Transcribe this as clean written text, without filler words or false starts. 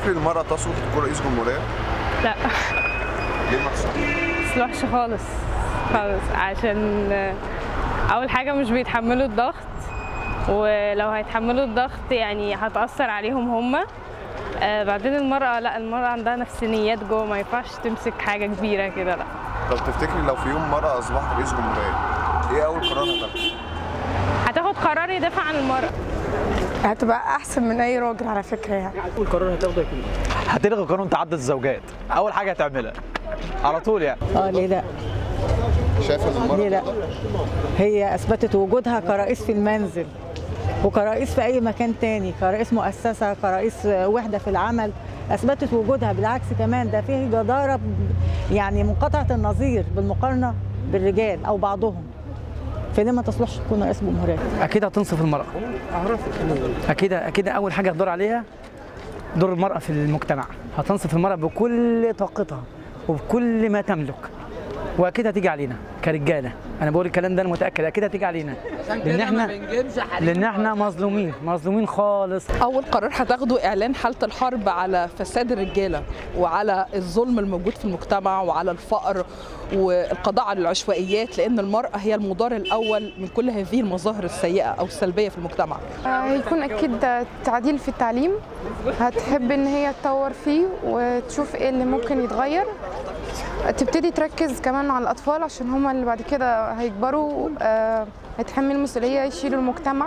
تفتكري المرأة تصلح تكون رئيس جمهورية؟ لا. ليه ما تصلحش؟ تصلحش خالص خالص، عشان أول حاجة مش بيتحملوا الضغط، ولو هيتحملوا الضغط يعني هتأثر عليهم هما. بعدين المرأة لا، المرأة عندها نفسانيات جوه، ما ينفعش تمسك حاجة كبيرة كده. لا. طب تفتكري لو في يوم مرأة أصبحت رئيس جمهورية، إيه أول قرار هتاخده؟ هتاخد قرار يدافع عن المرأة. هتبقى أحسن من أي راجل على فكرة يعني. أول قرار هتاخده هيكون إيه؟ هتلغي قانون تعدد الزوجات، أول حاجة هتعملها على طول يعني. ليه لا؟ شايفة إن المرأة ليه لا؟ هي أثبتت وجودها كرئيس في المنزل وكرئيس في أي مكان تاني، كرئيس مؤسسة، كرئيس وحدة في العمل، أثبتت وجودها. بالعكس كمان ده فيه جدارة يعني منقطعة النظير بالمقارنة بالرجال أو بعضهم. فليه ما تصلحش تكون رئيس جمهورية؟ أكيد هتنصف المرأة. أكيد أكيد أول حاجة هتدور عليها دور المرأة في المجتمع، هتنصف المرأة بكل طاقتها وبكل ما تملك، وأكيد هتيجي علينا كرجالة. أنا بقول الكلام ده أنا متأكد أكيد هتيجي علينا، لأن إحنا مظلومين مظلومين خالص. أول قرار هتاخده إعلان حالة الحرب على فساد الرجالة وعلى الظلم الموجود في المجتمع وعلى الفقر والقضاء على العشوائيات، لأن المرأة هي المضار الأول من كل هذه المظاهر السيئة أو السلبية في المجتمع. هيكون أكيد تعديل في التعليم، هتحب إن هي تطور فيه وتشوف إيه اللي ممكن يتغير، تبتدي تركز كمان على الأطفال عشان هما اللي بعد كده هيكبروا، هيتحملوا المسؤولية، يشيلوا المجتمع.